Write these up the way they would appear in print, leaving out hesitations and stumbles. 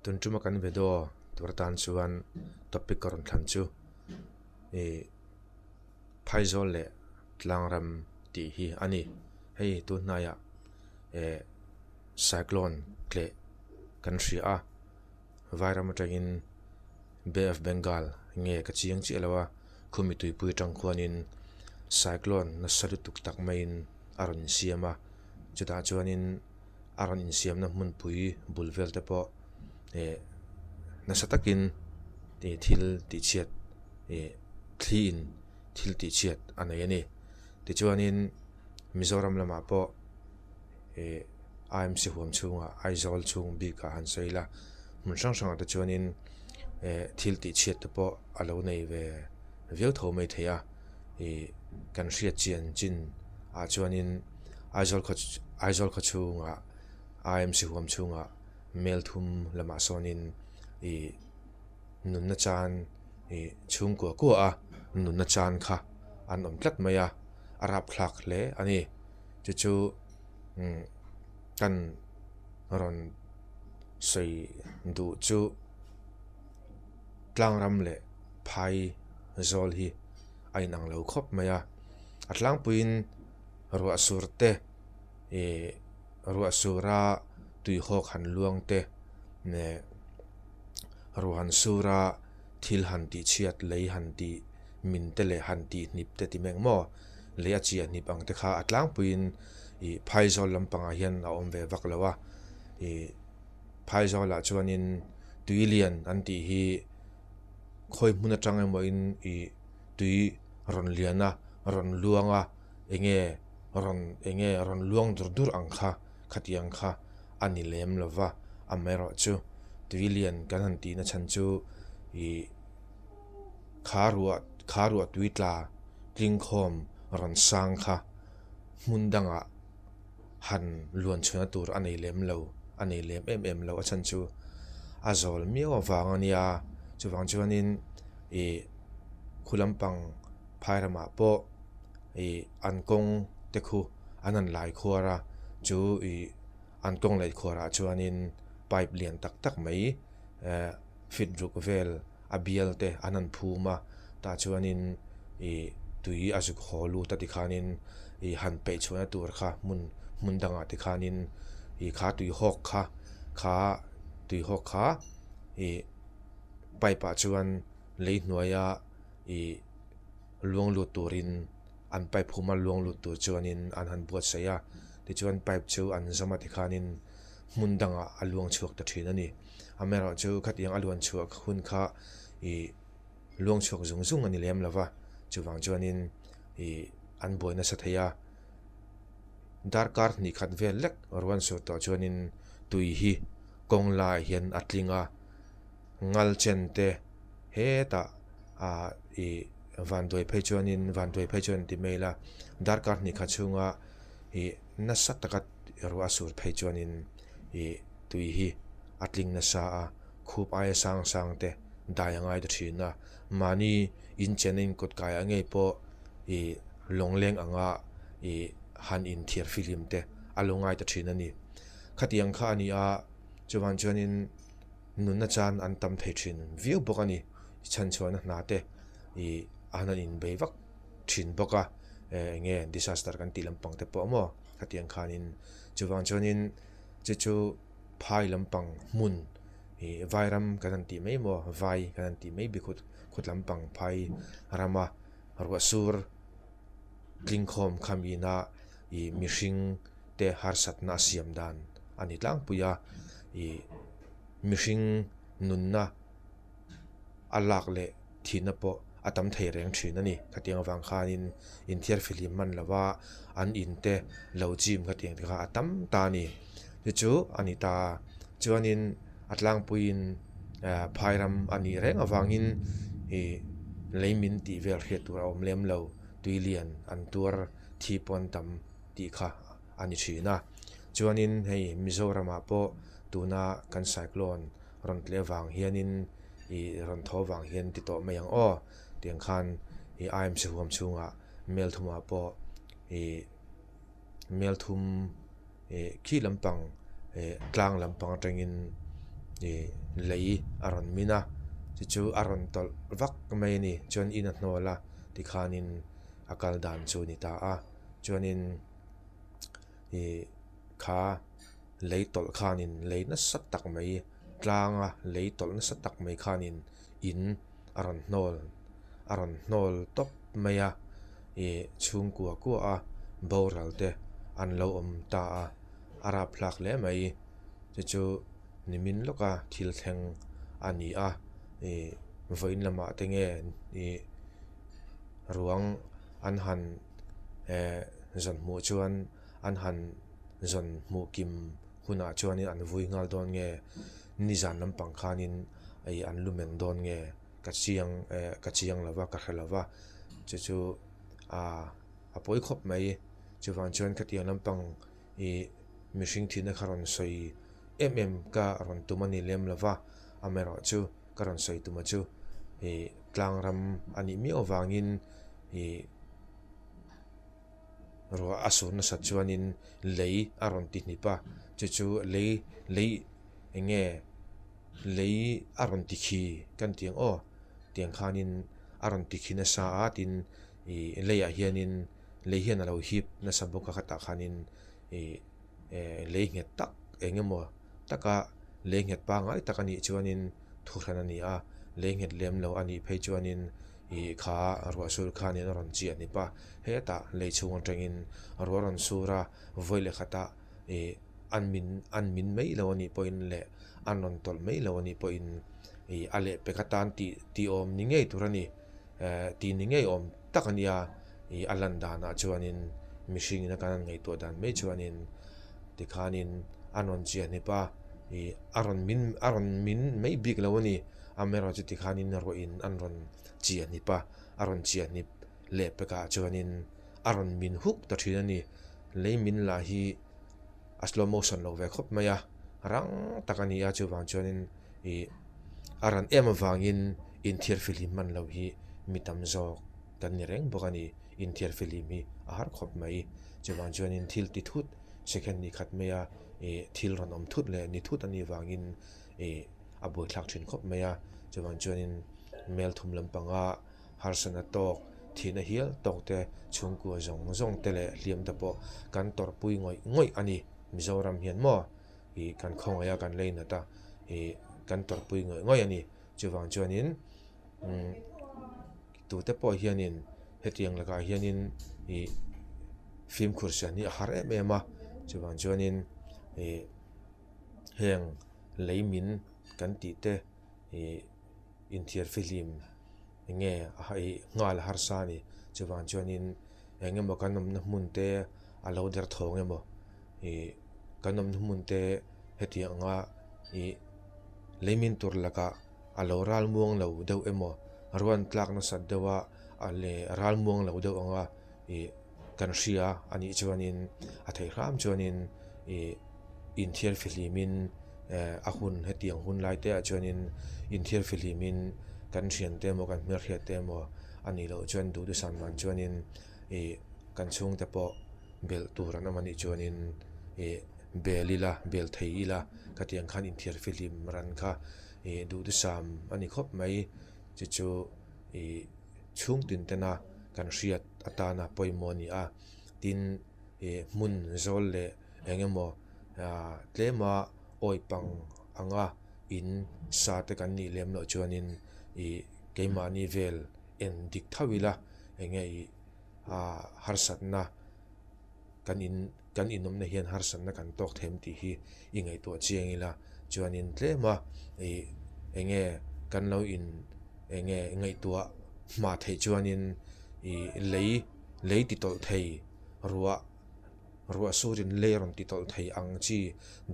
Tun tuma kan video tur atan chuan topic ka rawn thlan chu ih Phaizawl leh Tlangram tih hi a ni. Hei tun hnaiah eh cyclone tleh kan hria a, Vairam atangin Bay of Bengal nge ka chiang chiah lo a, khumi tuipui atang khuanin cyclone nasa lutuk tak maiin a rawn insiam a, chutah chuanin a rawn insiamna hmunpui bul vel te pawh eh nasa takin ih thil tih chhiat ih thli in thil tih chhiat a nei a ni tichuanin Mizoram lamah pawh ih I M C huam chhungah Aizawl chhung bik ah han sawi ila hmun hrang hrangah te chuanin eh thil tih chhiat te pawh a lo nei ve viau tho mai thei a ih kan hriat chian chin ah chuanin Aizawl khaw Aizawl khaw chhungah I M C huam chhungah mel thum lamah sawnin ih nunna chan ih chhungkua kua a nunna chan kha an awm tlat mai a a rapthlak hle a ni chu chu umm kan rawn sawi duh chu tlangram leh phai zawl hi a inang lo khawp mai a a tlangpuiin ruah sur te ih ruah sura tuihawk han luang te leh ruah han sura thil han tih chhiat lei han tih min te leh han tih hnip te ti mek maw lei a chiah hnip ang te kha a tlangpuiin ih phaizawl lampangah hian a awm ve vak lo a ih phaizawlah chuanin tui lian an tih hi khawi hmun atang emawin ih tui rawn lian a rawn luang a enge rawn enge rawn luang dur dur ang kha khatiang kha a ni lem lo va amaherawhchu tui lian kan han tihna chhan chu ih kha ruah kha ruah tui tla tlingkhawm rawn sang kha hmun dangah han luan chhuahna tur a nei lem lo a nei lem em em lo a chhan chu a zawl miau avang a nia chuvang chuanin ih khu lampang phai ramah pawh ih an kawng te khu an han lai khuar a chu ih an kawng laih khuarah chuanin pipe lian tak tak mai eh fit ruk vel a bial te an han phum a tah chuanin ih tui a zuk haw lut a tikhanin ih han peih chhuahna tur kha hmun hmun dangah tikhanin ih kha tui hawk kha kha tui hawk kha ih pipe ah chuan lei hnuaia ih luang lut turin an pipe huma luang lut tur chuanin an han buatsaih a tichuan pipe chu an zawm a tikhanin hmun dangah a luang chhuak ta thin a ni. Amaherawhchu khatiang a luan chhuah hun kha ih luang chhuak zung zung a ni lem lo va, chuvang chuanin ih an buai nasa thei a, darkar hnih khat vel lek ruan sur tawh chuanin tui hi kawng laiah hian a tling a, ngal chen te hetah ah ih vanduai phei chuanin vanduai phei chuan ti mai ila darkar hnih khat chhunga ih nasa taka ruah a sur phei chuanin. ih tui hi a tling nasa a khup aia sang sang te dai a ngai ta thin a mahni inchen a inkawt kai ah ngei pawh ih lawngleng anga ih han inthiar fihlim te a lo ngai ta thin a ni khatiang kha a ni a chuvang chuanin nunna chan an tam thei thin viau bawk a ni chhanchhuahna hna te ih an han inbei vak thin bawk a eh eng nge disaster kan tih lampang te pawh maw khatiang khanin. Chuvang chuanin chu chu phai lampang hmun ih vairam kan han tih mai maw vai kan han tih mai bik khut lampang phai rama ruah sur tlingkhawm kham ina ih mihring te harsatna a siam dan a ni tlangpui a ih mihring nunna. a lak leh thihna pawh a tam thei reng thin a ni. Khatiang avang khanin inthiar fihlim hman lova an in te lo chim khatiang te kha a tam ta a ni. Chu chu a ni ta a, chuanin a tlangpuiin eh phai ram a nih reng avangin ih lei min tih vel hriat tur a awm lem lo, tui lian an tuar thi pawn tam tih kha a ni thin a. Chuanin hei Mizoramah pawh tuna kan cyclone rawn tleh vang hianin ih rawn tho vang hian ti tawh mai ang aw tiang khan ih I M C huam chhungah mel thumah pawh ih mel thum ih khi lampang ih tlang lampang atangin. Ih lei a rawn min a chu chu a rawn tawlh vak mai a ni chuan in a hnawl a tikhanin a kal dan chu a ni ta a chuanin ih kha lei tawlh khanin lei nasa tak mai tlanga lei tawlh nasa tak mai khanin in a rawn hnawl a rawn hnawl tawp mai a ih chhungkua kua a boral te an lo awm ta a a rapthlak hle mai chu chu nimin lawka thil thleng a ni a ih vawiin lamah te nge ih ruang an han eh zawn hmuh chuan an han zawn hmuh kim hunah chuanin an vui nghal dawn nge nizan lampang khanin ih an lu meng dawn nge ka chiang eh ka chiang lo va ka hre lo va chu chu ah a pawi khawp mai chuvang chuan khatiang lampang ih mihring thihna kha rawn sawi em em ka rawn tum a ni lem lo va amaherawhchu ka rawn sawi tuma chu ih tlang ram a nih miau avangin ih ruah a sur nasat chuanin lei a rawn ti hnip a chu chu lei lei eng nge lei a rawn ti khi kan tih ang aw tiang khanin a rawn ti khi nasa a tin ih leiah hianin lei hian a lo hip nasa bawk a khatah khanin ih eh lei nghet tak eng emaw taka lei nghet pangngai tak a nih chuanin thuhran a ni a lei nghet lem lo a nih phei chuanin ih kha ruah sur khanin a rawn chiah hnip a hetah lei chhung atangin ruah rawn sur a vawi leh khatah ih an min an min mai lo a nih pawhin leh an rawn tawlh mai lo a nih pawhin ih a lehpek atan tih tih awm ni ngei tur a ni. Eh tih ni ngei awm tak a nia ih a lan danah chuanin mihring ina kan han ngaihtuah dan mai chuanin tikhanin a rawn chiah hnip a ih a rawn min a rawn min mai bik lo a ni amaherawhchu tikhanin ruahin an rawn chiah hnip a a rawn chiah hnip leh pekah chuanin a rawn min huk ta thin a ni lei min lah hi a slow motion lo ve khawp mai a rang tak a ni a chuvang chuanin ih a ran em avangin inthiarfihlim hman loh hi mi tam zawk kan ni reng bawk a ni. Inthiarfihlim hi a har khawp mai. Chuvang chuanin thil ti thut second ni khat maia ih thil rawn awm thut leh ni thut a nih vangin ih a buaithlak thin khawp mai a. Chuvang chuanin mel thum lampanga harsatna tawk thihna hial tawk te chhungkua zawng zawng te leh hliam te pawh kan tawrhpui ngawih ngawih a ni. Mizoram hian maw ih kan khawngaih a kan leinat a ih kan tawrhpui ngawih ngawih a ni. Chuvang chuanin umm tute pawh hianin hetiang lakah hianin ih fimkhur sian hi a har em em a chuvang chuanin ih heng lei min kan tih te ih inthiar fihlim eng nge ih nghal harsa a ni chuvang chuanin eng emaw kan awmna hmun te a lo derthawng emaw ih kan awmna hmun te hetiang anga ih leimin tur lakah a lo ral muang lo deuh emaw ruan tlak nasat deuh a a leh ral muang lo deuh anga ih kan hria a nih chuanin a theih hram chuanin ih inthiar fihlimin eh a hun hetiang hun lai te ah chuanin inthiar fihlimin kan thiante emaw kan hmelhriat te emaw a nih loh chuan duhthusam dan chuanin ih kan chhungte pawh belh tur an awm a nih chuanin ih bel ila bel thei ila khatiang khan inthiar fihlim ran kha ih duhthusam a ni khawp mai chu chu ih chhung tin tena kan hriat atana pawimawh a ni a tin ih hmun zawl leh eng emaw ah tlema awi pang anga in sa te kan nih lem loh chuanin ih keimahni vel en dik tho ila eng nge ih ah harsatna kan in kan inawmna hian harsatna kan tawk them tih hi i ngaihtuah chiang ila chuanin tlema ih eng nge kan lo in eng nge ngaihtuah hma theih chuanin ih lei lei ti tawlh thei ruah ruah surin lei a rawn ti tawlh thei ang chi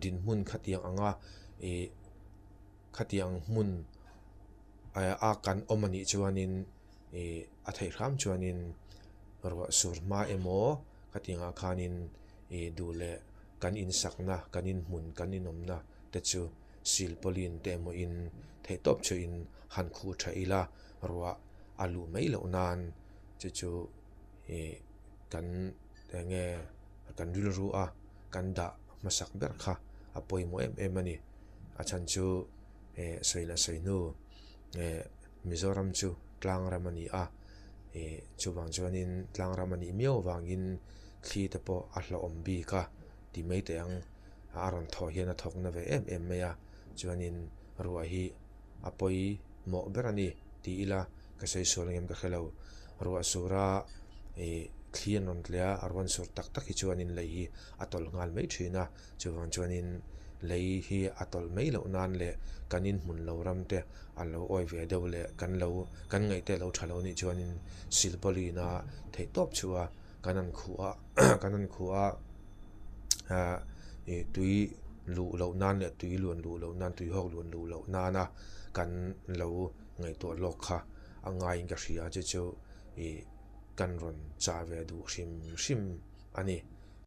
dinhmun khatiang anga ih khatiang hmun a kan awm a nih chuanin ih a theih hram chuanin ruah sur hma emaw khatiang ah khanin ih duh leh kan insakna kan inhmun kan inawmna te chu silpawlin te emaw in theihtawp chu in han khuh tha ila ruah a luh mai loh nan chu chu ih kan eng nge kan rilru a kan dah hmasak ber kha a pawimawh em em a ni. A chhan chu eh sawi leh sawi hnu eh Mizoram chu tlang ram a ni a, eh chuvang chuanin tlang ram a nih miau avangin thli te pawh a hlauhawm bik a ti mai teh ang. A rawn thawh hian a thawk na ve em em mai a, chuanin ruah hi a pawimawh ber a ni ti ila ka sawi sual ang em ka hre lo. Ruah sura ih thli an rawn tleh a, a rawn sur tak tak hi chuanin lei hi a tawlh nghal mai thin a, chuvang chuanin lei hi a tawlh mai loh nan leh kan inhmun lo ram te a lo awi ve deuh leh kan lo kan ngaih te a lo tha lo nih chuanin silpawlin a theih tawp chhuah a kan han khuh a kan han khuh a ah ih tui luh loh nan leh tui luan luh loh nan tui hawk luan luh loh nana kan lo ngaihtuah lawk kha a ngaiin ka hria chu chu ih kan rawn chah ve duh hrim hrim a ni.